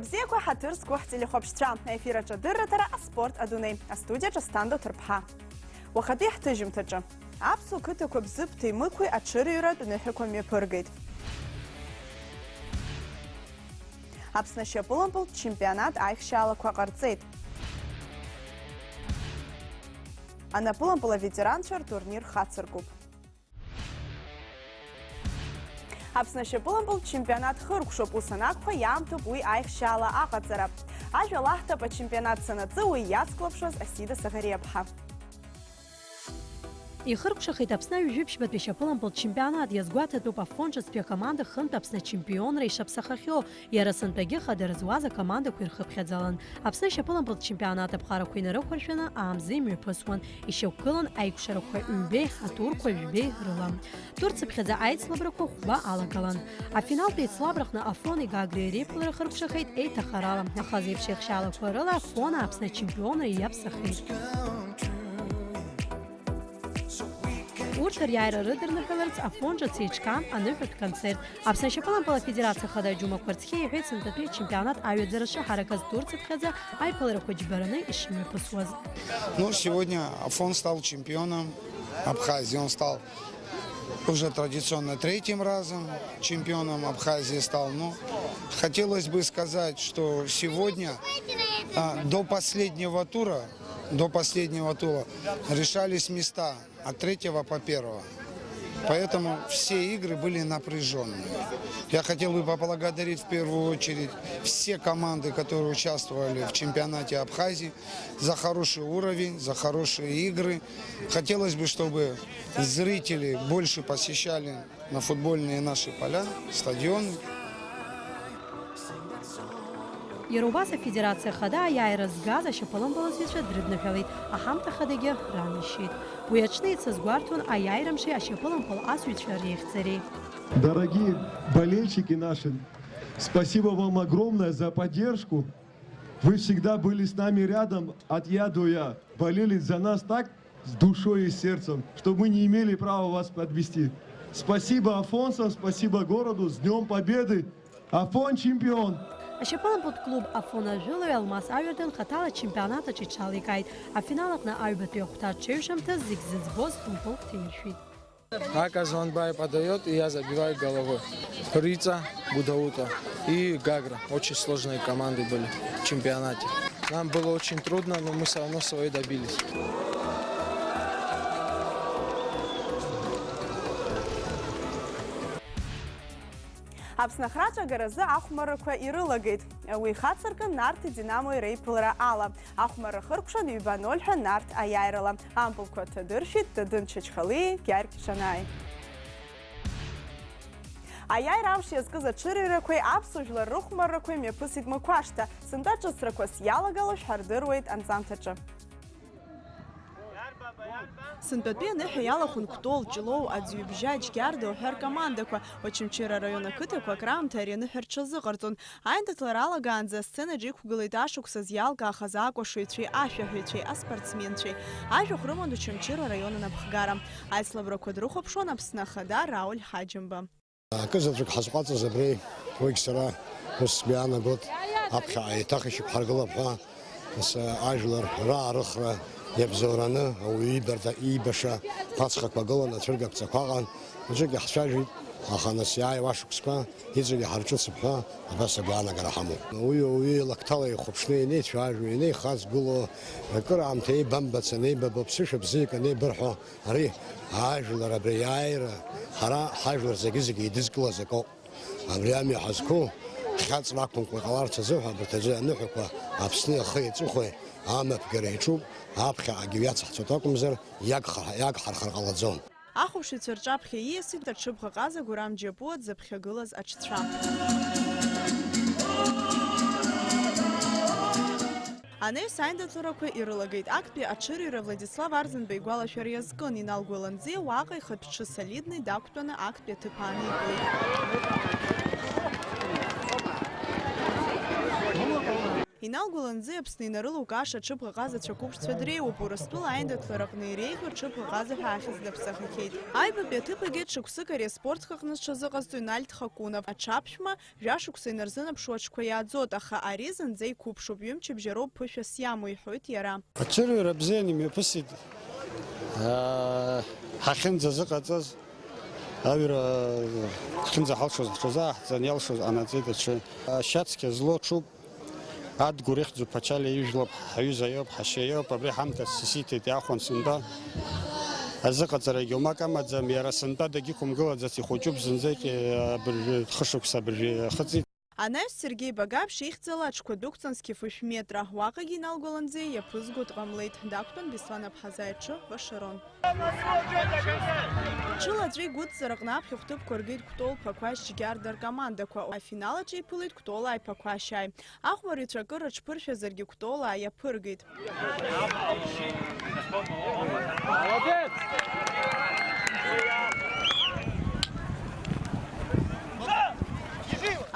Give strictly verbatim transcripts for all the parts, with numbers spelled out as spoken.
Бзиақәа ҳаҭыр зқәу ҳтелехәаԥшцәа, аефир аҿы адырраҭара аспорт адунеи, астудиаҿы Асҭанда Ҭырԥҳа. Уахатәи ҳҭыжьымҭаҿы. Аԥсуа қыҭақәа Бзыԥҭи Мықәи аҽырҩратә ныҳәақәа мҩаԥыргеит. Аԥсны ашьапылампылтә чемпионат аихшьаалақәа ҟарҵеит. Анапылампыл аветеранцәа ртурнир хацыркуп. Аԥсны ашьапылампылтә чемпионат хыркәшоуп, ус анакәха, иаамҭоуп уи аихшьаала аҟаҵара. Ажәа лаҳҭап ачемпионат санаҵы, уи иацклаԥшуаз Асида Саӷариаԥҳа. Ихыркәшахеит Аԥсны аҩажәи ԥшьбатәи ашьапылампылтә чемпионат, иазгәаҭатәуп Афон ҿыцтәи акоманда хынтә Аԥсны ачемпионра ишаԥсахахьоу. Иара сынтәагьы хадара зуаз акомандақәа ирхыԥхьаӡалан. Аԥсны ашьапылампылтә чемпионат аԥҟарақәа инарықәыршәаны аамза имҩаԥысуан, ишьақәгылан аикәшарақәа ҩбеи, аҭурқәа жәбеи рыла. Турцыԥхьаӡа аицлабрақәа хәба алагалан. Афиналтә еицлабраҟны Афони Гагреи реиԥылара хыркәшахеит еиҭахарала, аха зеиԥш еихшьаалақәа рыла Афона Аԥсны ачемпионра иаԥсахеит. Урҭ ариааира рыдырныҳәаларц Афон ҿыц еиҿкаан аныҳәатә концерт. Аԥсны ашьапылампыл афедерациа ахада Џьума Қәарцхиа иҳәеит сынтәатәи ачемпионат аҩаӡара шыҳаракыз Турцыԥхьаӡа аиԥыларақәа џьбараны ишымҩаԥысуаз. Ну, сегодня Афон стал чемпионом Абхазии. Он стал уже традиционно третьим разом чемпионом Абхазии стал. Но хотелось бы сказать, что сегодня, а, до последнего тура, до последнего тура решались места от третьего по первое. Поэтому все игры были напряженные. Я хотел бы поблагодарить в первую очередь все команды, которые участвовали в чемпионате Абхазии, за хороший уровень, за хорошие игры. Хотелось бы, чтобы зрители больше посещали на футбольные наши поля, стадионы. Иара убас афедерациа ахада аиааира згаз ашьапылампыласҩцәа дрыдныҳәалеит, аҳамҭа ахадагьы ранишьеит. Уи аҽны ицазгәарҭон аиааирамшеи ашьапылампыл асҩцәа реихьӡареи. Дорогие болельщики наши, спасибо вам огромное за поддержку. Вы всегда были с нами рядом, от я до я. Болели за нас так, с душой и сердцем, что мы не имели права вас подвести. Спасибо афонцам, спасибо городу, с Днём Победы! Афон чемпион! Ашьапылампылтә клуб Афон ажәылаҩ Алмас Аҩардан хаҭала ачемпионат аҿы иҽаликааит. Афинал аҟны аҩбатәи ахәҭа аҽеиҩшамҭаз зегь зыӡбоз хымпылк ҭаиршәит. Аказван Бай подаёт, и я забиваю головой. Рица, Гудаута и Гагра. Очень сложные команды были в чемпионате. Нам было очень трудно, но мы всё равно своё добились. Аԥсны ахраҿ агаразы ахәмаррақәа ирылагеит. Уи ихацыркын Нарҭи Динамои реиԥылара ала. Ахәмарра хыркәшан ҩба ноль ҳәа Нарҭ аиааирала. Ампылқәа ҭадыршәит Дадын Чачхалиеи Гьаргь Шанааи. Аиааира амш иазкыз аҽырҩрақәеи аԥсуа жәлар рыхәмаррақәеи мҩаԥысит Мақәашҭа. Сынтәа ҿыцрақәас иалагалоу шәҳардыруеит анҵамҭаҿы. Сынтәатәи аныҳәа иалахәын Кәтол, Ҷлоу, Аӡҩыбжьа, Џьгьарда уҳәа ркомандақәа. Очамчыра араион ақыҭақәа акраамҭа ари аныҳәа рҽазыҟарҵон. Аиндаҭлара алагаанӡа асценаҿ иқәгылеит ашықәсаз иалкаахаз акәашаҩцәеи ашәаҳәаҩцәеи аспортсменцәеи. Ажәахә рыман Очамчыра араион анапхгара. Аицлабрақәа дрыхәаԥшуан Аԥсны Ахада Рауль Ҳаџьымба. Акызаҵәык ҳазҟәаҵыз абри, уигь сара ус сгәы иаанагоит, аԥхьаҟа еиҭах ишьақәҳаргылап ҳәа, ас, ажәлар раарыхра иабзоураны, ауаҩы иибарда-, иибаша ԥацхақәа гылан, ацәыргақәҵақәа аҟан, аӡәык иаҳцәажәеит, аха нас иааиуа ашықәсқәа иҵегь иҳарҿыцып ҳәа абас агәаанагара ҳамоуп. Уи ауаҩы лакҭала ихәаԥшны ианеицәажәо, ианеихаҵгыло, акыраамҭа еибамбац анеибабо, ԥсышәа бзиак анеибырҳәо, ари ажәлар абри аиааира ҳара ҳажәлар зегьы-зегьы еидызкылаз акоуп. Абри амҩа ҳазқәу хьаҵра ақәымкәа иҟаларц азыҳәа абарҭ аӡәы аныҳәақәа Аԥсни ахи аҵыхәеи амҩаԥгара иаҿуп, аԥхьаҟагьы иацаҳҵоит акәымзар, иагха-, иагҳархар ҟалаӡом. Ахәаԥшыҩцәа рҿаԥхьа ииасит аҽыбӷа ҟаза Гурам Џьапуа дзыԥхьагылаз аҽцәа. Анаҩс аиндаҭларақәа ирылагеит. Актәи аҽырҩра Владислав Арӡынба игәалашәара иазкын, Инал Гәаланӡиа уаҟа ихатә ҽы солидны дақәтәаны актәи аҭыԥ ааникылеит. Инал Гәаланӡиа Аԥсны инарылукааша аҽыбӷаҟазацәа қәыԥшцәа дреиуоуп, Урыстәыла аиндаҭлара аҟны иреиӷьу аҽыбӷаҟаза ҳәа ахьӡ даԥсахахьеит. Аҩбатәи аҭыԥ агьы ҽа шықәсык ари аспорт аҟны зҽазыҟазҵо Инал Тхакунов, аҽаԥшәма, Жәашықәса инарзынаԥшуа аҽқәа иааӡоит, аха ари зынӡа иқәыԥшуп, ҩымчыбжьа роуп ԥышәас иамоу, иҳәоит иара. Аҽырҩра бзиан имҩаԥысит. Аа, ҳахьынӡазыҟаҵаз, аҩра ҳахьынӡаҳалшоз ҳҽазааҳҵан, иалшоз ҟанаҵеит аҽы. Ашьацқьа злоу ҽуп. Адгәыр ихьӡуп, Ԥачалиа ижәлоуп, ҳаҩыза иоуп, ҳашьа иоуп, абри ҳамҭас исиҭеит, иаахәан сынтәа. Азыҟаҵарагьы умак амаӡам, иара сынтәа дагьықәымгылаӡац, ихәыҷуп зынӡа, иҟьа-, абыржәы, хышықәса абыржәы иахыҵит. Анаҩс Сергеи Багаԥшь ихьӡала аҽқәа дәықәҵан зқьы фышә метра, уаҟагьы Инал Гәаланӡиа иаԥызго дҟамлеит, дақәтәан Беслан Аԥҳазаи аҽы Вашарон. Ҽыла аӡәы игәыдҵараҟны аԥхьахә ҭыԥқәа ргеит Кәтол Ԥақәашь Џьгьарда ркомандақәа. Афинал аҿы иԥылеит Кәтолааи Ԥақәашьааи. Ахәмарҩцәа акыр рыҽԥыршәазаргьы Кәтолаа иаԥыргеит.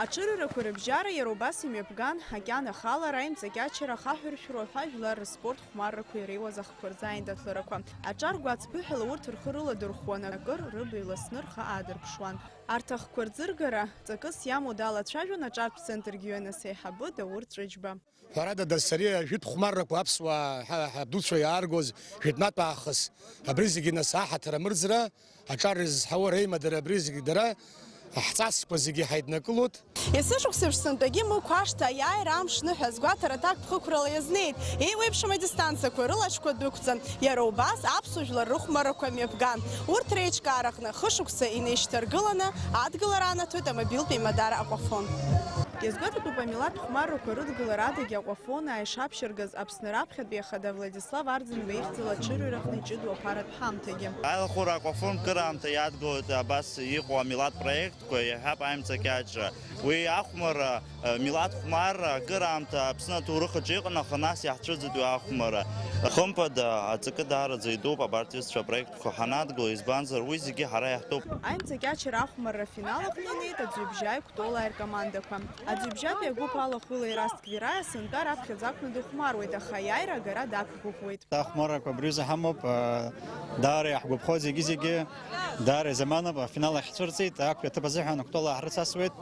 Аҽырҩрақәа рыбжьара иара убас имҩаԥган, акьана ахалара, аимҵакьачара, ахаҳә ршәра ҳәа жәлар рыспорт хәмаррақәа иреиуаз ахқәа рзы аиндаҭларақәа. Аҿар гәац ԥыҳәала урҭ рхы рыладырхәуан, акыр рыбаҩ ласны рхы аадырԥшуан. Арҭ ахқәа рӡыргара ҵакыс иамоу далацәажәон аҿартә центргьы иҩаныс аиҳабы Даур Ҵәыџьба. Ҳәарада, дасариа жәытә хәмаррақәа аԥсуаа ҳа-, ҳабдуцәа иааргоз жәытәнатә аахыс абри зегьы нас аҳаҭыр амырӡра, аҿар рызҳауа реимадара абри зегьы дара ҳҵасқәа зегьы ҳаиднакылоит. Есышықәсеиԥш сынтәагьы Мықә ашҭа аиааира амш ныҳәа азгәаҭара аҭакԥхықәрала иазнеит. Еиуеиԥшым адистанциақәа рыла аҽқәа дәықәҵан. Иара убас аԥсуа жәлар рыхәмаррақәа мҩаԥган. Урҭ реиҿкаараҟны хышықәса инеишьҭаргыланы адгылара анаҭоит амобилтә еимадара Аҟәафон. Иазгәаҭатәуп амилаҭ хәмаррақәа рыдгылара адагьы Аҟәафон ааишаԥшьыргаз Аԥсны раԥхьатәи ахада Владислав Арӡынба ихьӡала аҽырҩраҟны иҷыдоу аԥаратә ҳамҭагьы. Аилахәыра Аҟәафон кыр аамҭа иадгылоит абас иҟоу амилаҭ проектқәа, иаҳҳәап, аимҵакьаҿра. Уи ахәмарра, милаҭ хәмарра акыр аамҭа Аԥсны аҭоурых аҿы иҟан, аха нас иаҳцәыӡит уи ахәмарра. Хымԥада, аҵакы даараӡа итәуп абарҭ ҩызцәа апроектқәа ҳанадгыло, избанзар, уи зегьы ҳара иаҳтәуп. Аимҵакьачара ахәмарра афинал аҟны инеит Аӡҩыбжьааи Кәтолааи ркомандақәа. Аӡҩыбжьатәи агәыԥ алахәыла Ерасҭ Гвираиа сынтәа раԥхьаӡа акәны дыхәмаруеит, аха аиааира агара дақәгәыӷуеит. Ахәмаррақәа абри рзы ҳамоуп, даара иаҳгәаԥхоит зегьы-зегьы, даара изаманоуп, афинал ахьцәырҵит, актәи аҭыԥ азыҳәан Кәтолаа ҳрыцасуеит,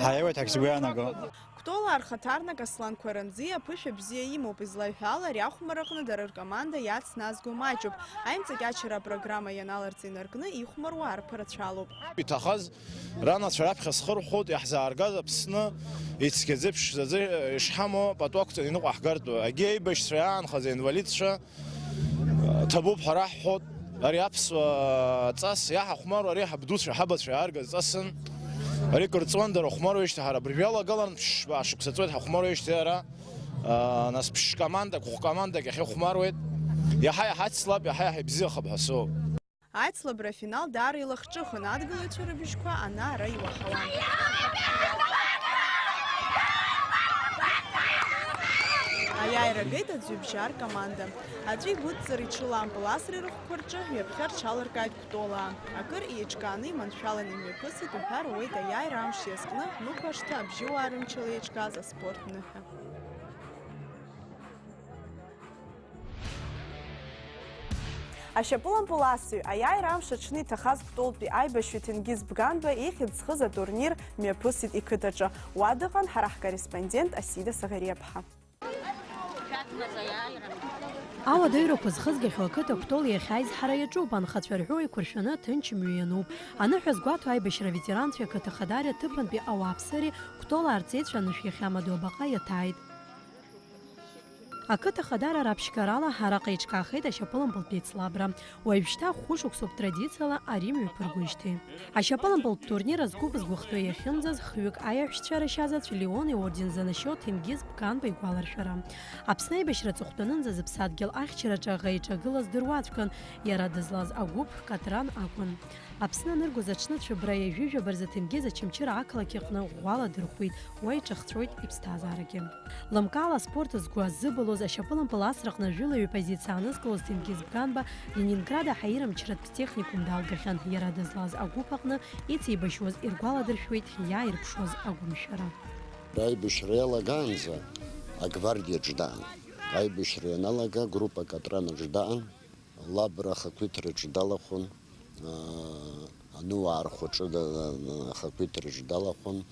ҳаиауеит ҳәа сгәы иаанаго. Кәтолаа рхаҭарнак Аслан Қәаранӡиа аԥышәа бзиа имоуп, излаҳәо ала, ари ахәмарра аҟны дара ркоманда иацназго маҷуп. Аимҵакьачара апрограмма ианаларҵ инаркны ихәмаруа арԥарацәа алоуп. Иҭахаз ранацәа раԥхьа схырхәоит, иаҳзааргаз Аԥсны ицқьаӡа ԥшӡаӡа ишҳамоу пату ақәҵаны иныҟәаҳгартә, егьи аибашьцәа иаанхаз аинвалидцәа ҭабуп ҳәа раҳҳәоит. Ари аԥсуа ҵас иаҳахәмаруа, ари ҳабдуцәа, ҳабацәа иааргаз ҵасын. Ари кыр ҵуан, дара хәмаруеижьҭеи ҳара абыржәы иалагалан, ԥшьба шықәса ҵуеит ҳахәмаруеижьҭеи ара. Нас ԥшь командак, хә командак иахьа ихәмаруеит. Иаҳа-иаҳа ицлап, иаҳа-иаҳа ибзиахап ҳәа соуп. Аицлабра афинал даара илахҿыхын, адгылаҩцәа рыбжьқәа ана-ара иуаҳауан. Аиааира геит Аӡҩыбжьаа ркоманда. Аҵәы игәыдҵара иҽылампыл асра ирахәқәа рҿы ҩаԥхьа рҽаларкааит Кәтолаа. Акыр еиҿкааны иманшәаланы имҩаԥысит уҳәа руеит аиааира амш иазкны Мықә ашҭа абжьыуаа рымчала еиҿкааз аспорт ныҳәа. Ашьапылампыл асҩы, аиааира амш аҽны иҭахаз Кәтолтәи аибашьҩы Ҭенгиз Бганба ихьӡ зхыз атурнир мҩаԥысит иқыҭаҿы. Уа дыҟан ҳара ҳкорреспондент Асида Саӷариаԥҳа. Ауадаҩрақәа зхызгахьоу ақыҭа Кәтол иахьа аизҳара иаҿуп, анхацәа рҳәоу еиқәыршәаны ҭынч мҩа иануп. Аныҳәа згәаҭоу аибашьра аветеранцәеи ақыҭа Хадари аҭыԥантәи ауааԥсыреи Кәтол аарҵеицәа анышә иахьамадоу абаҟа иаҭааит. Ақыҭа Хадара раԥшьгарала араҟа еиҿкаахеит ашьапылампылтә еицлабра. Уажәшьҭа хәышықәсоуп традициала ари мҩаԥыргоижьҭеи. Ашьапылампылтә турнир азгәыԥ згәыхәтәы иахьынӡаз хҩык аиаҳәшьцәа рашьазаҵә Леон иорден занашьоу Ҭенгиз Бганба игәаларшәара. Аԥсны аибашьра аҵыхәтәанынӡа зыԥсадгьыл ахьчараҿы аӷа иҿагылаз дыруаӡәкын, иара дызлаз агәыԥ Катран акәын. Аԥсны аныргоз аҽны цәыббра ҩажәижәаба рзы Ҭенгиз Очамчыра ақалақь аҟны ӷәӷәала дырхәит, уа иҿахҵәоит иԥсҭазаарагьы. Лымкаала аспорт азгәы азыбылоз ашьапылампыл асраҟны жәылаҩы позициа анызкылоз Ҭенгиз Бганба Ленинград аҳаирымчратә техникум далгахьан, иара дызлаз агәыԥ аҟны ицеибашьуаз иргәаладыршәуеит иааирԥшуаз агәымшәара. Аибашьра иалагаанӡа Агвардиаҿ даан. Аибашьра ианалага, группа Катран аҿы даан, Лабра ахақәиҭраҿы далахәын, аа, Ануаа рхәаҿы да-, ахақәиҭраҿы далахәын,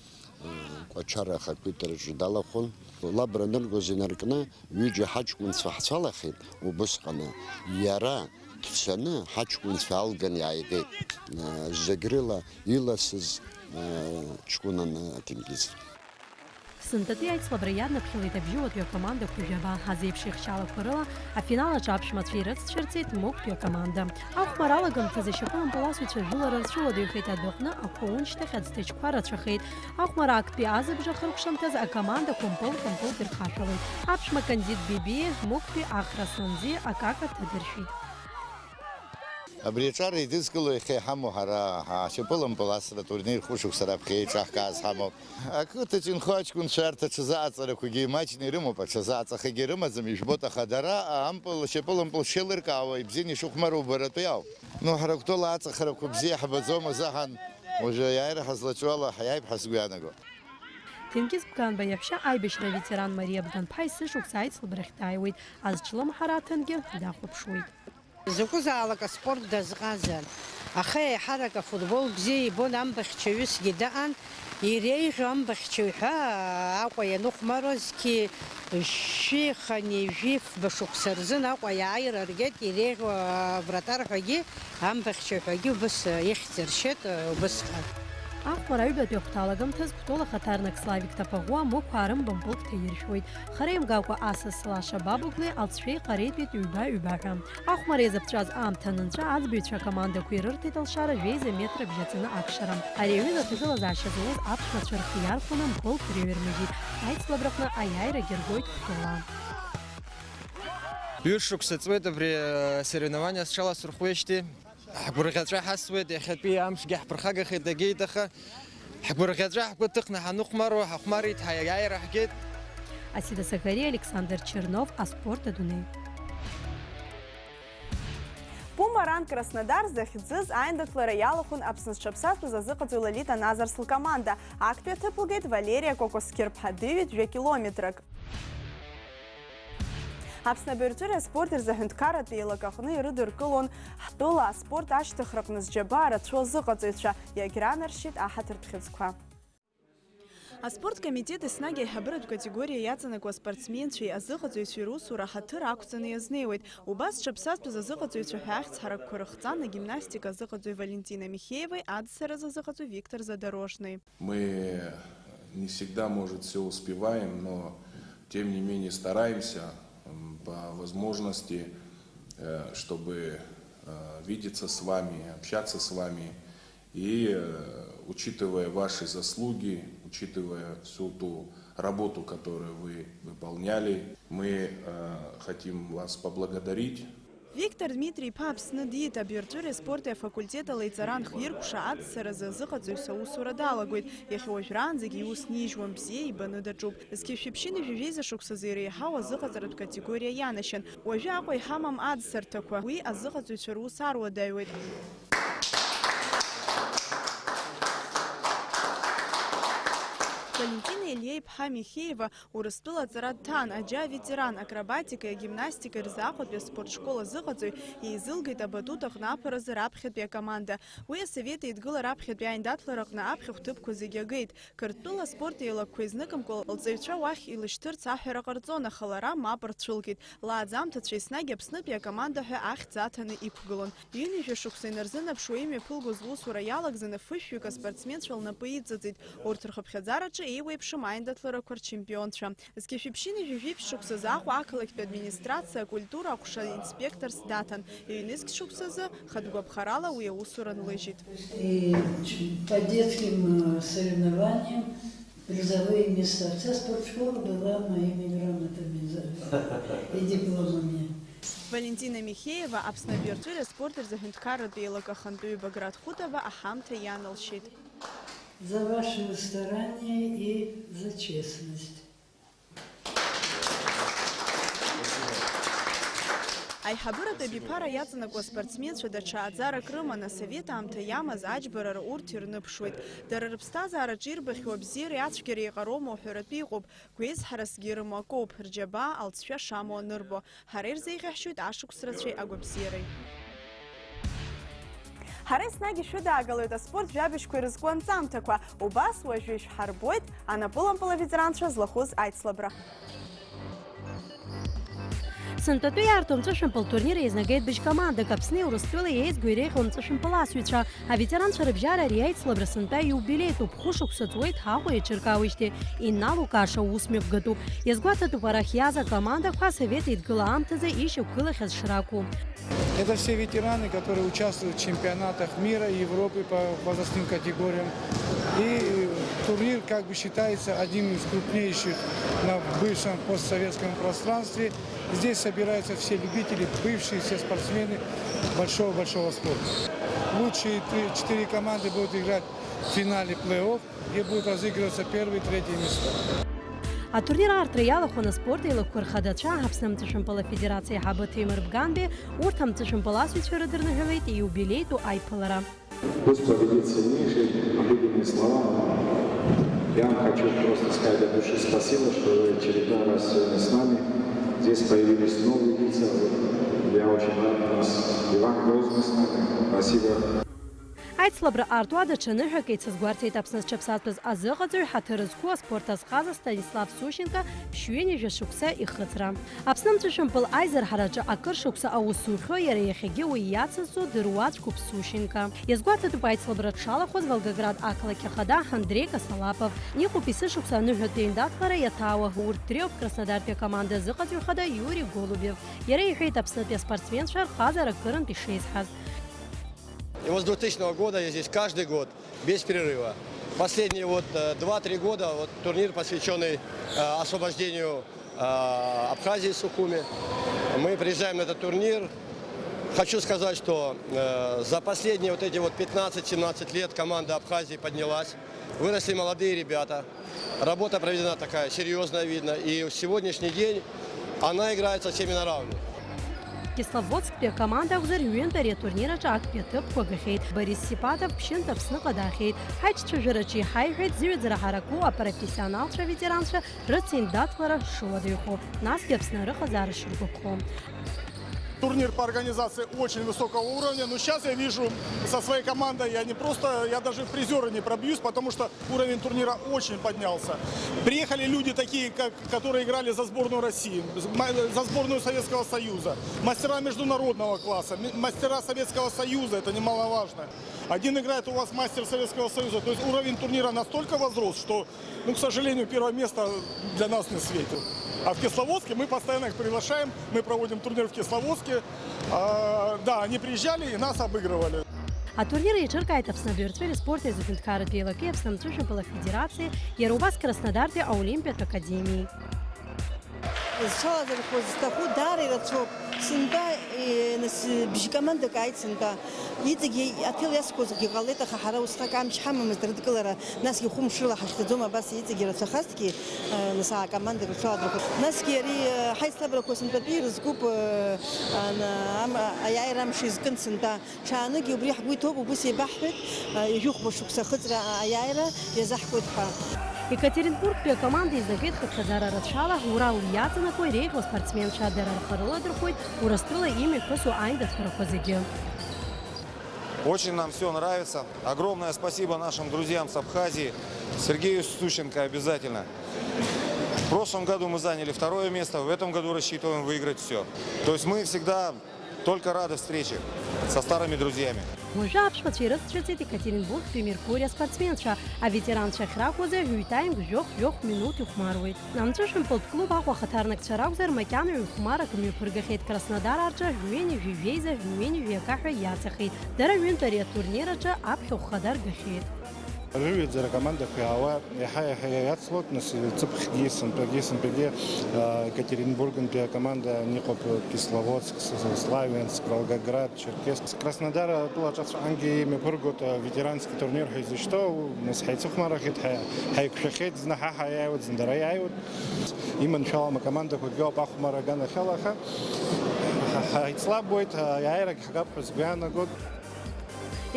аа, Кәачара ахақәиҭраҿы далахәын. Лабра аныргоз инаркны, ҩыџьа ҳаҷкәынцәа ҳцәалахеит, убысҟаны иара дцаны ҳаҷкәынцәа алган иааигеит. Зегь рыла иласыз, аа, ҷкәынан Ҭенгиз. Сынтәатәи аицлабра иаднаԥхьалеит абжьыуатәи акомандақәа жәаба. Азеиԥш ихшьалақәа рыла афинал аҿы аԥшәмацәа ирыццәырҵеит Мықәтәи акоманда. Ахәмарра алагамҭазы ашьапылампыласҩцәа жәылара рцәыуадаҩхеит адәаҟны ақәа-уншьҭахь ацҭаҷқәа рацәахеит. Ахәмарра актәи азыбжа ахыркәшамҭаз акомандақәа мпыл-кымпылк ирхашәалеит. Аԥшәма Кандид Бебиев Мықәтәи Ахра Санӡиа акака ҭадыршәит. Абри аҿар еидызкыло иахьа иҳамоу ҳара ҳашьапылампыласра турнир хәышықәса раԥхьа еиҿаҳкааз ҳамоуп. Ақыҭаҿ инхо аҷкәынцәа арҭ аҽазыҟаҵарақәагьы имаҷны ирымоуп, аҽазыҟаҵахагьы рымаӡам, ижәбоит, аха дара ампыл, ашьапылампыл шеилыркаауа ибзианы ишыхәмаруа убаратәы иауп. Ну, ҳара гәҭыла аҵахарақәа бзиа ҳбаӡом азыҳәан, уажәы аиааира ҳазлаҿу ала ҳаиааип ҳәа сгәы иаанаго. Ҭенгиз Бганба иаҳәшьа аибашьра аветеран Мариа Бганԥа есышықәса аицлабрахь дааиуеит, азҿлымҳара аҭангьы дахәаԥшуеит. Закәызаалак аспорт дазҟазан, аха еиҳарак афутбол бзиа ибон, амбахьчаҩысгьы даан, иреиӷьу амбахьчаҩ ҳәа Аҟәа ианыхәмаруазгьы, шәи хани жәифба шықәса рзын Аҟәа иааира ргеит, иреиӷьу авратар ҳәагьы, амбахьчаҩ ҳәагьы убыс ихьӡ ршьеит убысҟан. Ахәмарра аҩбатәи ахәҭалагамҭаз Кәтол ахаҭарнак Славик Ҭаԥаӷәуа Мықә Аарымба мпылк ҭаиршәуеит. Хара имгакәа асас Лаша Бабыгәлеи алҵшәеи ҟареитәит ҩба-ҩба ҳәа. Ахәмарра иазыԥҵәаз аамҭа анынҵәа, аӡбаҩцәа акомандақәа ирырҭеит алшара жәеиза метрак бжьаҵаны акәшара. Ари аҩыза аҭагылазаашьа зауз аԥшәмацәа рхы иархәаны мпылк рыҩрмыжьит. Аицлабраҟны аиааирагьы ргоит Кәтола. Ҩышықәса ҵуеит абри, э, соревнование зҽаласырхәуеижьҭеи. Ҳгәырӷьаҵәа ҳасуеит, иахьатәи амшгьы ҳԥырхагахеит, дагеит, аха ҳгәырӷьаҵәа ҳгәы ҭыхны ҳаныхәмаруа, ҳахәмарит, ҳаиааира ҳгеит. Асида Сахариа, Александр Чернов, аспорт адунеи. Пумаран Краснодар захьӡыз аиндаҭлара иалахәын Аԥсны зҽаԥсазтәыз азыҟаҵаҩ Лолита Назарс лкоманда. Актәи аҭыԥ лгеит Валериа Кәакәасқьыр-ԥҳа, дыҩит жәа километрак. Аԥсны абаҩрҵәыреи аспорти рзы аҳәынҭқарратә еилак аҟны ирыдыркылон ҳтәыла аспорт ашьҭыхраҟны зџьабаа рацәоу азыҟаҵаҩцәа, иагьранаршьеит аҳаҭыртә хьыӡқәа. Аспорт комитет еснагь аиҳабыратә категориа иаҵанакуа аспортсменцәеи азыҟаҵаҩцәеи русура ҳаҭыр ақәҵаны иазнеиуеит. Убас зҽаԥсазтәыз азыҟаҵаҩцәа ҳәа ахьӡ ҳаракқәа рыхҵан агимнастика азыҟаҵаҩ Валентина Михеевеи адсаразы азыҟаҵаҩ Виктор Задорожный. Мы не всегда, может, всё успеваем, но тем не менее стараемся, м, по возможности, э, чтобы, э, видеться с вами, общаться с вами. И, э, учитывая ваши заслуги, учитывая всю ту работу, которую вы выполняли, мы, э, хотим вас поблагодарить. Виктор Дмитри-иԥа Аԥсны диит, абаҩрҵәыреи аспорти афакультет алеиҵаран хиркәша адсаразы азыҟаҵаҩцәа аусура далагоит. Иахьа уажәраанӡагьы иус нижьуам, бзиа ибаны даҿуп. Зқьи жәшәи ԥшьынҩажәи жәеиза шықәсазы иреиҳау азыҟаҵаратә категориа ианашьан. Уажәы Аҟәа иҳамам адсарҭақәа, уи азыҟаҵаҩцәа рус аруадаҩуеит. Валентина Елиа-иԥҳа Михеева Урыстәыла аҵара дҭан, аџьа аветеран, акробатикеи агимнастикеи рзы Аҟәатәи аспорт школ азыҟаҵаҩ еизылгеит абатут аҟны аԥаразы раԥхьатәи акоманда. Уи Асовет Еидгыла раԥхьатәи аиндаҭлара аҟны аԥхьахә ҭыԥқәа зегьы агеит. Қырҭтәыла аспорт еилакқәа изныкымкәа лҵаҩцәа уахь илышьҭырц аҳәара ҟарҵон, аха лара мап рцәылкит. Лааӡамҭацәа еснагь Аԥснытәи акоманда ҳәа ахьӡ аҭаны иқәгылон. Ҩынҩажәа шықәса инарзынаԥшуа имҩаԥылгоз лусура иалагӡаны фышәҩык аспортсменцәа лнапы иҵыҵит. Урҭ рхыԥхьаӡараҿы еиуеиԥшым аиндаҭларақәа рчемпионцәа. Зқьи жәшәи ԥшьынҩажәи жәиԥшь шықәсазы Аҟәа ақалақьтәи администрациа акультура аҟәша инспекторс даҭан. Ҩнызқь шықәсазы, хатә гәаԥхарала уи аусура нлыжьит. И ч-, по детским, э, соревнованиям призовые места. Вся спортшкола была моими грамотами за-, и дипломами. Валентина Михеева Аԥсны абаҩрҵәыреи аспорти рзы аҳәынҭқарратә еилак ахантәаҩы Баграт Хәытова аҳамҭа ианалшьеит. За ваши старания и за честность. Аиҳабыратә абиԥара иаҵанакуа аспортсменцәа даҽа ааӡарак рыман, асовет аамҭа иамаз аџьбарара урҭ ирныԥшуеит. Дара рыԥсҭазаараҿы ирбахьоу абзиареи ацәгьареи еиҟароума уҳәаратәы иҟоуп, гәеизҳарасгьы ирымоу акоуп, рџьабаа алҵшәа шамоу анырбо. Ҳара ирзеиӷьаҳшьоит ашықәс рацәеи агәабзиареи. Ҳара еснагь ишәыдаагалоит аспорт жәабжьқәа ирызку анҵамҭақәа. Убас уажәы ишәҳарбоит анапылампыл аветеранцәа злахәыз аицлабра. Сынтәатәи иаарту амҵәышәымпыл турнир еизнагеит быжь командак, Аԥсни Урыстәылеи еизго иреиӷьу амҵәышәымпыласҩцәа. Аветеранцәа рыбжьара ари аицлабра сынтәа иубилеитәуп, хәышықәса ҵуеит ҳаҟәа еиҿыркаауеижьҭеи, инналукааша усмҩаԥгатәуп. Иазгәаҭатәуп арахь иааз акомандақәа асовет еидгыла аамҭазы ишьақәгылахьаз шракәу. Это все ветераны, которые участвуют в чемпионатах мира и Европы по возрастным категориям. И турнир как бы считается одним из крупнейших на бывшем постсоветском пространстве. Здесь собираются все любители, бывшие все спортсмены большого-большого спорта. Лучшие три, четыре команды будут играть в финале плей-офф, где будут разыгрываться первые и третьи места. Атурнир аартра иалахәын аспорт еилакқәа рхадацәа, Аԥсны амҵәышәымпыл афедерациа аиҳабы Ҭемыр Бганбе, урҭ амҵәышәымпыласҩцәа рыдырныҳәалеит ииубилеитәу аиԥылара. Пусть победит сильнейший, обиденные слова. Я вам хочу просто сказать от души спасибо, что вы очередной раз сегодня с нами. Здесь появились новые лица. Я очень рад, у нас Иван Грозный с нами. Спасибо. Аицлабра артуа даҽа ныҳәак еицазгәарҭеит Аԥсны зҽаԥсазтәыз азыҟаҵаҩ, ҳаҭыр зқәу аспорт азҟаза Станислав Сущенко ԥшьҩынҩажәа шықәса ихыҵра. Аԥсны амҵәышәымпыл аизырҳараҿы акыр шықәса аус зухьоу иара иахьагьы уи иацызҵо дыруаӡәкуп Сущенко. Иазгәаҭатәуп аицлабра дшалахәыз Волгоград ақалақь ахада Андреи Косолапов. Иҟоуп есышықәса аныҳәатәи аҩндаҭлара иаҭаауа, урҭ дреиуоуп Краснодартәи акоманда азыҟаҵаҩ хада Иури Голубев. Иара иҳәеит Аԥснытәи аспортсменцәа рхазара акырынтә ишеизҳаз. И вот с двухтысячного года я здесь каждый год, без перерыва. Последние вот э, два-три года вот турнир, посвященный э, освобождению э, Абхазии, Сухуми. Мы приезжаем на этот турнир. Хочу сказать, что э, за последние вот эти вот пятнадцать-семнадцать лет команда Абхазии поднялась. Выросли молодые ребята. Работа проведена такая серьезная, видно. И в сегодняшний день она играет со всеми на равных. Кисловодсктәи акоманда акәзар, ҩынтә ари атурнир аҿы актәи аҭыԥқәа гахьеит. Борис Сипатов ԥшьынтә Аԥсныҟа даахьеит. Ҳаиҿцәажәараҿы иҳаиҳәеит, зыҩаӡара ҳараку апрофессионалцәа аветеранцәа рыциндаҭлара шуадаҩхо, насгьы Аԥсны арыҟазаара шыргәаԥхо. Турнир по организации очень высокого уровня, но сейчас я вижу со своей командой, я не просто, я даже в призеры не пробьюсь, потому что уровень турнира очень поднялся. Приехали люди такие, как, которые играли за сборную России, за сборную Советского Союза, мастера международного класса, мастера Советского Союза, это немаловажно. Один играет у вас мастер Советского Союза, то есть уровень турнира настолько возрос, что Ну, к сожалению, первое место для нас не светит. А в Кисловодске мы постоянно их приглашаем, мы проводим турнир в Кисловодске. А, да, они приезжали и нас обыгрывали. Атурнир еиҿыркааит Аԥсны абаҩрҵәыреи аспорти азы аҳәынҭқарратә еилакеи, Аԥсны амҵәышәымпыл афедерациеи, иара убас Краснодартәи аолимпиатә академиеи. Зҽалазырхәыз зҭаху даара ирацәоуп. Сынтәа, е, нас, бжь командак ааит сынтәа. Иҵегьы аҭел иасқәозгьы ҟалеит, аха ҳара усҟак амч ҳамамызт рыдкылара, насгьы хәымшрыла ҳахьӡаӡом, абас иҵегьы ирацәахазҭгьы, нас акомандак рҽаладырхәит. Насгьы ари, е, ҳаицлабрақәа сынтәатәи ирызкуп, е, ан-, ам-, аиааира амш изкын сынтәа. Ҽааныкгьы убри ҳгәы иҭоуп, убыс еибаҳҳәеит, ҩажәихәба шықәса ахыҵра аиааира иазаҳкуеит ҳәа. Екатеринбургтәи акоманда еизнагеит хыԥхьаӡара рацәала, Урал иаҵанакуа иреиӷьу аспортсменцәа дара рхы рыладырхәоит Урыстәыла имҩаԥысуа аиндаҭларақәа зегьы. Очень нам всё нравится. Огромное спасибо нашим друзьям с Абхазии, Сергею Сущенко обязательно. В прошлом году мы заняли второе место, в этом году рассчитываем выиграть всё. То есть мы всегда Только рады встрече со старыми друзьями. Уажәы аԥшәмацәа ирыцәцәыӡит Екатеринбургтәи Меркурий аспортсменцәа. Аветеранцәа ахьракәыз ҩ-таймк жәохә-жәохә минуҭ ихәмаруеит. Амҵәышәымпылтә клуб Аҟәа ахаҭарнакцәа ракәзар, макьана ҩ-хәмарак мҩаԥыргахьеит Краснодара рҿы, жәҩани жәаҩеиза, жәҩани жәаҩака ҳәа иаҵахеит. Дара ҩынтә ари атурнир аҿы аԥхьахә хада ргахьеит. Рыҩаӡара акомандақәа иаауа иаҳа-иаҳа иацлоит, нас, ҵыԥхгьы, сынтәагьы, сынтәагьы, а, Екатеринбургнтәи акоманда ан иҟоуп, Кисловодск, С-, С-, Славянск, Волгоград, Черкесск. Краснодар атәыла аҿацәҟангьы имҩаԥыргоит, а, ветеранский турнир ҳәа изышьҭоу, нас, ҳаицыхәмарахеит, ҳа-, ҳаиқәшәахьеит, зны ҳа ҳаиааиуеит, зны дара иааиуеит. Иманшәалам акомандақәагьы ауп ахәмарра аганахьала, аха Ҳаицлабуеит, аиааирагь ҳгап ҳәа сгәы иаанагоит.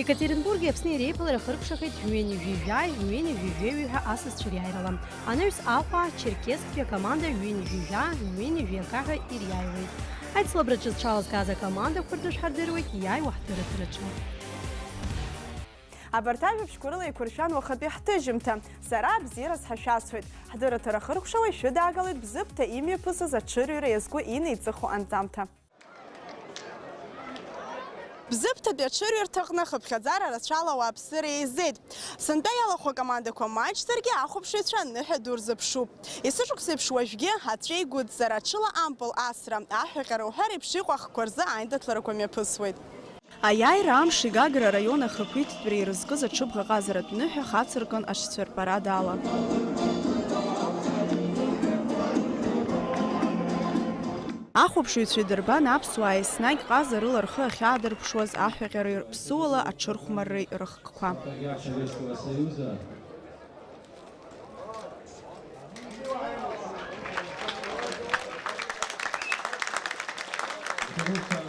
Екатеринбурги Аԥсни реиԥылара хыркәшахеит жәҩани жәижәааи жәҩани жәижәеҩи ҳәа асасцәа риааирала. Анаҩс Аҟәа, Черкессктәи акоманда ҩынҩажәи жәаа, ҩынҩажәи акаҳәа ириааиуеит. Аицлабраҿы зҽалазкааз акомандақәа ртәы шәҳардыруеит иааиуа ҳдырраҭараҿы. Абарҭ ажәабжьқәа рыла еиқәыршәан уахатәи ҳҭыжьымҭа. Сара абзиараз ҳашәасҳәоит. Ҳдырраҭара хыркәшауа ишәыдаагалоит Бзыԥҭа имҩаԥысыз аҽырҩра иазку инеиҵыху анҵамҭа. Бзыԥҭатәи аҽырҩырҭаҟны хыԥхьаӡара рацәала ауааԥсыра еизеит. Сынтәа иалахәу акомандақәа маҷзаргьы ахәаԥшыҩцәа аныҳәа ду рзыԥшуп. Есышықәсеиԥш уажәгьы аҵәеигәыдҵара, аҽыла ампыл асра, аҳәаҟьара уҳәа реиԥш иҟоу ахқәа рзы аиндаҭларақәа мҩаԥысуеит. Аиааира амши Гагра араион ахақәиҭтәреи ирызкыз аҽыбӷаҟазаратә ныҳәа хацыркын аҽцәырпара дала. Ахәаԥшыҩцәа идырбан аԥсуаа еснагь ҟаза рыла рхы ахьаадырԥшуаз аҳәаҟьареи ԥсыуала аҽырхәмарреи рыхкқәа.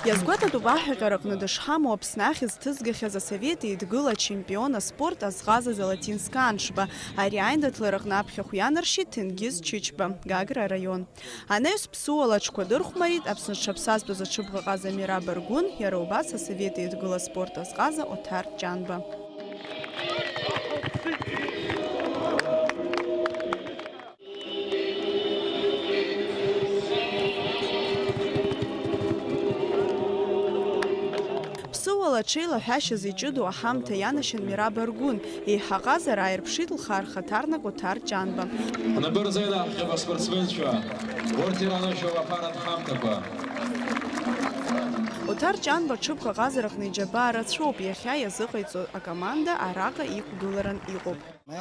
Иазгәаҭатәуп аҳәаҟьараҟны дышҳамоу Аԥсны ахьӡ ҭызгахьаз Асовет Еидгыла ачемпион аспорт азҟаза Золотинска Аншба. Ари аиндаҭлараҟны аԥхьахә ианаршьеит Ҭенгиз Чычба, Гагра араион. Анаҩс ԥсыуала аҽқәа дырхәмарит Аԥсны зҽаԥсазтәыз аҽыбӷаҟаза Мираб Аргәын, иара убас Асовет Еидгыла аспорт азҟаза Оҭар Ҷанба. Ԥсыуала аҽеилаҳәашьа зеиҷыдоу аҳамҭа ианашьан Мираб Аргәын, еиҳа ҟазара ааирԥшит лхы архаҭарнак Оҭар Ҷанба. Набырзеида ҳхьыба спортсменцәа, урҭ иранашьоу аԥаратә ҳамҭақәа. Оҭар Ҷанба аҽыбӷаҟазараҟны иџьабаа рацәоуп, иахьа иазыҟаиҵо акоманда араҟа иқәгыларан иҟоуп.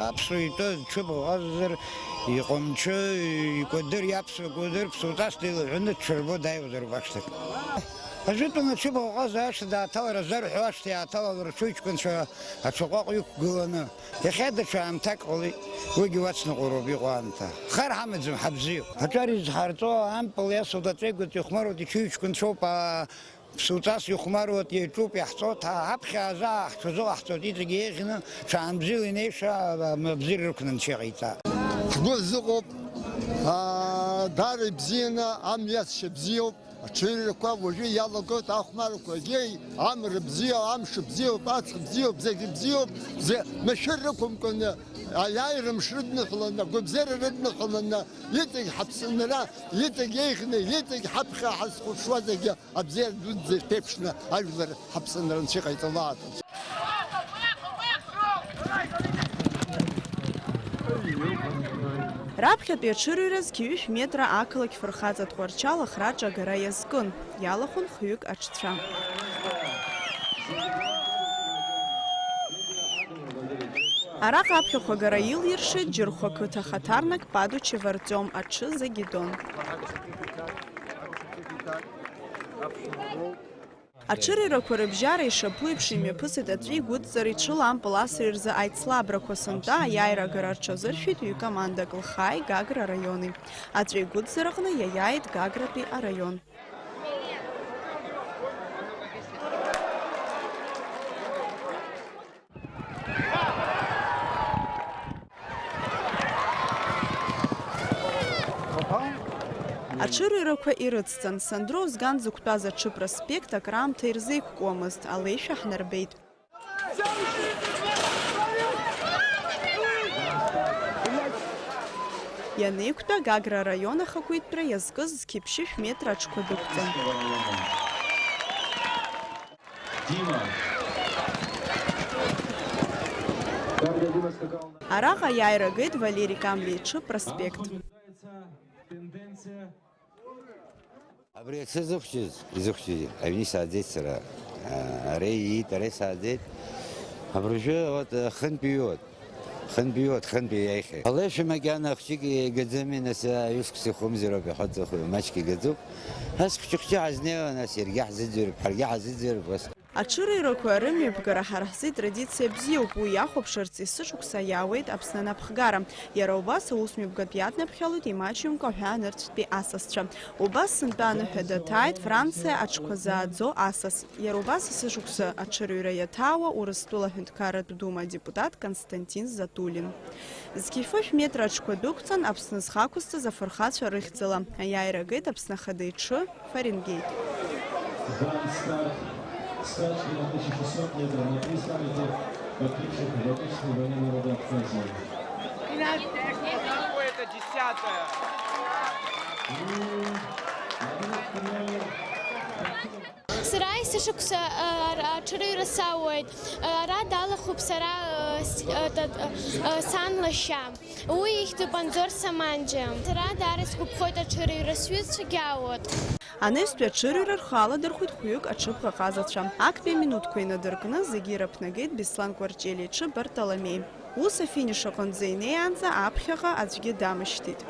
Аԥсуа итәы ҽыбӷаҟазазар, иҟәымҽы, икәадыр, иаԥсуа кәадыр, ԥсуаҵас деилаҳәаны дҽырбо дааиуазароуп ашҭаҿы. Ажәытәан аҽыбӷаҟаза ашҭа дааҭалар азарҳәо ашҭа иааҭалалар аҽыҩҷкәынцәа аҽаҟәаҟә иқәгыланы. Иахьа даҽа аамҭак ҟалеит, уигьы уацныҟәароуп иҟоу аамҭа. Хар ҳамаӡам, ҳабзиоуп. Аҿар изҳарҵо ампыл иасуеит, аҵеигәаҵәа ихәмаруеит, иҽыҩҷкәынцәоуп, аа, Ԥсуаҵас ихәмаруеит, иаҿуп, иаҳҵоит, ҳа ҳаԥхьа аазаа ҳҽазыҟаҳҵоит, иҵегь еиӷьны, ҽаанбзиала инеишәа, абзиара рықәны анцәа иҟаиҵа. Ҳгәы рзыҟоуп, аа, даара ибзианы, амҩасшьа бзиоуп, аҽырҩрақәа уажәы иалагоит, ахәмаррақәа, егьи, амра бзиа, амш бзиоуп, аҵх бзиоуп, зегьы бзиоуп, бзиа, машәыр рықәымкәаны, аиааира мш рыдныҳәаланы, агәабзиара рыдныҳәаланы, иҵегь ҳаԥсынра, иҵегь еиӷьны, иҵегь ҳаԥхьа ҳазхәаҽуа зегьы. Абзиара дуӡӡа ирԥеиԥшны ажәлар ҳаԥсынра анцәа иҟаиҵалааит. Раԥхьатәи аҽырҩра зқьи ҩышә метра ақалақь фырхаҵа Тҟәарчал ахраҿы агара иазкын, иалахәын хҩык аҽцәа. Араҟа аԥхьахә агара илиршеит Џьырхәа қыҭа ахаҭарнак Падучев Артиом, аҽы Загидон. Аҽырҩрақәа рыбжьара ишаԥу еиԥш имҩаԥысит аҵәи гәыдҵареи ҽыла ампыл асреи рзы аицлабрақәа. Сынтәа аиааира агара рҽазыршәеит ҩ-командак, Лхааи Гагра араиони. Аҵәи гәыдҵараҟны иаиааит Гагратәи араион. Аҽырҩрақәа ирыцҵан, Сандроу зган зықәтәаз аҽы проспект акраамҭа ирзеиқәкуамызт, алеишәа ҳнарбеит. Ианеиқәтәа, Гагра араион ахақәиҭтәра иазкыз зқьи ԥшьышә метра аҽқәа дықәҵан. Дима. Араҟа аиааира агеит Валери Камбиа иҽы проспект. Абри аҽы зыхәҷыз, изыхәҷыз, аҩны исааӡеит сара. Ара иит, ара исааӡеит. Абыржәы, вот, хынтә иҩуеит. Хынтә иҩуеит, хынтә иаихьеит. Алеишәа макьана хәҷык игаӡами, нас, аҩышықәса ихәымзароуп, иҳәо, маҷк игаӡоуп. Ас хәҷы-хәҷы ҳазнеиуа, нас, иаргьы ҳзыӡырҩып, ҳаргьы ҳазыӡырҩып, ус. Аҽырыҩрақәа рымҩаԥгара ҳара ҳзы традициа бзиоуп, уи иахәаԥшырц есышықәса иаауеит Аԥсны анапхгара. Иара убас аусмҩаԥгатә иаднаԥхьалоит имаҷымкәа ҳәа нырцәтәи асасцәа. Убас сынтәа аныҳәа даҭааит Франциа аҽқәа зааӡо асас. Иара убас есышықәса аҽырыҩра иаҭаауа Урыстәыла аҳәынҭқарратә дума адепутат Константин Затулин. Зқьи фышә метра аҽқәа дәықәҵан, Аԥсны зхы ақәызҵаз афырхацәа рыхьӡала. Аиааира агеит Аԥсны Ахада иҽы, Фаренгеит. Дан старт. Скачки на тысяча шестьсот метров на триста метров. Подписчик Латышского военного народа Абхазии. Это десятое. Сара есышықәса, а, ар-, аҽырыҩра салоуеит. Ара далахәуп сара, а, с-, а, та-, а, сан лашьа. Уи ихьӡуп Анзор Саманџьиа. Сара даара сгәаԥхоит аҽырыҩра, сҩызцәагьы алоуп. Анаҩстәи аҽырыҩра рхы аладырхәит хәҩык аҽыбӷа ҟазацәа. Актәи аминуҭқәа инадыркны зегьы ирыԥнагеит Беслан Кәарҷелиа иҽы Бартоломеи. Ус афиниш аҟынӡа инеиаанӡа аԥхьаҟа аӡәгьы дамышьҭит.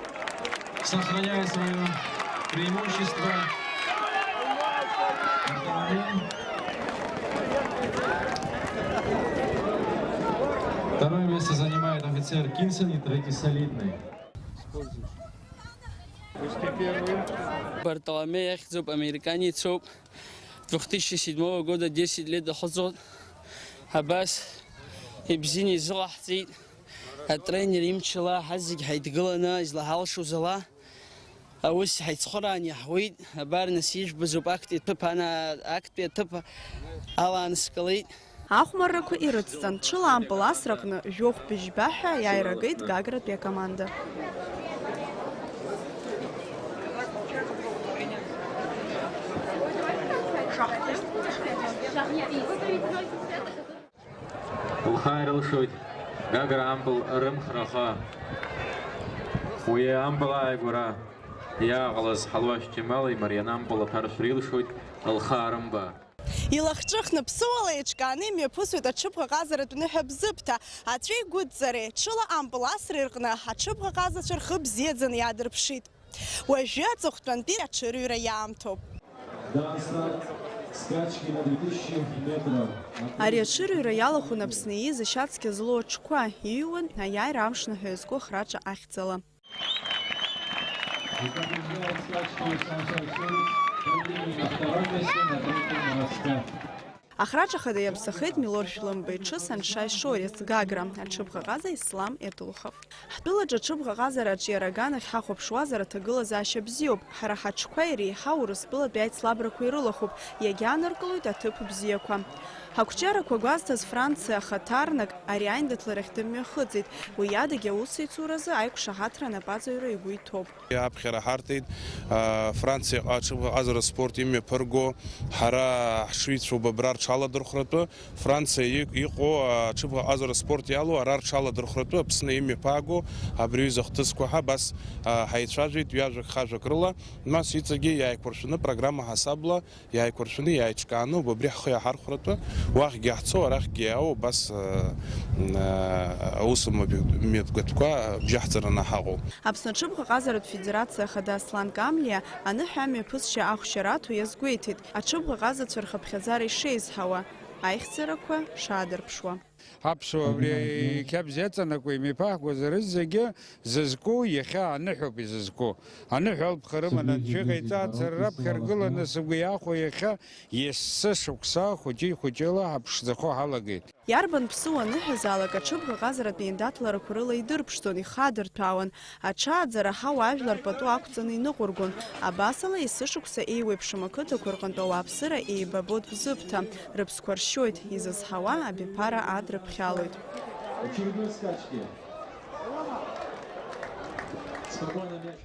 Сохраняет своё преимущество. Второе место занимает офицер Кинсен и третий солидный. Бартоломеи ахьӡуп, американецуп. Две тысячи седьмого года десять лет дахыҵуан. Абас ибзианы изылаҳҵеит. Атренер имчала ҳазегь ҳаидгыланы излаҳалшоз ала аус ҳаицхыраан иаҳуеит. Абар нас ижәбаӡоуп, актәи аҭыԥ ана-, актәи аҭыԥ алаанскылеит. Ахәмаррақәа ирыцҵан, ҽыла ампыл асраҟны жәохә быжьба ҳәа иааирагеит Гагратәи акоманда. Лхы ааирылшоит Гагра ампыл рымхраха. Уи ампыл ааигәара иааҟалаз Ҳалуашь Џьамали Мариана ампыл аҭаршәра илшоит Лхаа рымба. Илахҿыхны ԥсыуала еиҿкааны имҩаԥысуеит аҽыбӷаҟазаратә ныҳәа Бзыԥҭа. Аҵәеи гәыдҵареи, ҽыла ампыл асреи рҟны аҽыбӷаҟазацәа рхы бзиаӡаны иаадырԥшит. Уажәы аҵыхәтәантәи аҽырҩра иаамҭоуп. Дан старт. Скачки на две тысячи метров. Ари аҽырҩра иалахәын Аԥсны ииз ашьацқьа злоу аҽқәа, иҩуан аиааира амшныҳәа иазку ахраҿа ахьӡала. И побеждает скачки Саншай Шурик, Калинин на втором месте, на третьем Раскат. Ахраҿ ахада иаԥсахеит Милор Шәлымба иҽы Саншай Шорец Гагра, аҽыбӷаҟаза Ислам Етлухов. Ҳтәылаҿы аҽыбӷаҟазара аҿиара аганахь ҳахәаԥшуазар аҭагылазаашьа бзиоуп. Ҳара ҳаҽқәа иреиҳау Урыстәылатәи аицлабрақәа ирылахәуп, иагьааныркылоит аҭыԥ бзиақәа. Ҳақәҿиарақәа гәазҭаз Франциа ахаҭарнак ари аиндаҭларахь дымҩахыҵит. Уи адагьы аусеицуразы аиқәшаҳаҭра анапаҵаҩра игәы иҭоуп. Аԥхьара ҳарҭеит, а, Франциаҟа аҽыбӷаҟазара спорт имҩаԥырго, ҳара ҳшыҩцәоуп абра рҽаладырхәратәы, Франциа иҟ-, иҟоу аҽыбӷаҟазара спорт иалоу ара рҽаладырхәратәы Аԥсны имҩаԥааго абри аҩыза ахҭысқәа ҳәа абас, а, ҳаицәажәеит ҩажәак-хажәак рыла, нас иҵегьы иааиқәыршәаны программа ҳасабла иааиқәыршәаны иааиҿкааны убри ҳхы иаҳархәратәы, уахьгьы ҳцо, арахьгьы иаау, убас, э, м, э, аус мҩаԥ-, мҩаԥгатәқәа бжьаҳҵараны ҳаҟоуп. Аԥсны аҽыбӷаҟазаратә федерациа ахада Аслан Камлиа аныҳәа амҩаԥысшьа ахәшьараҭо иазгәеиҭеит, аҽыбӷаҟазацәа рхыԥхьаӡара ишеизҳауа, аихьӡарақәа шаадырԥшуа. Аԥсуа абри иқьабз иаҵанакуа имҩаԥаҳгоз рызегьы зызку иахьа аныҳәоуп изызку. Аныҳәа алԥха рыманы анцәа иҟаиҵа, ацара раԥхьа ргыланы сыгәы иахәо иахьа есышықәса хәыҷы-хәыҷыла ҳаԥшӡахо ҳалагеит. Иарбан ԥсыуа аныҳәазаалак аҽыбӷаҟазаратә еиндаҭларақәа рыла идырԥшӡон, ихадырҭәаауан. Аҽааӡара аҳауа ажәлар пату ақәҵаны иныҟәыргон. Абасала, есышықәса еиуеиԥшым ақыҭақәа рҟынтә ауааԥсыра еибабоит Бзыԥҭа, рыԥсқәа ршьоит, изызҳауа абиԥара адрыԥхьалоит. Очередной скачки. Спокойно мяч.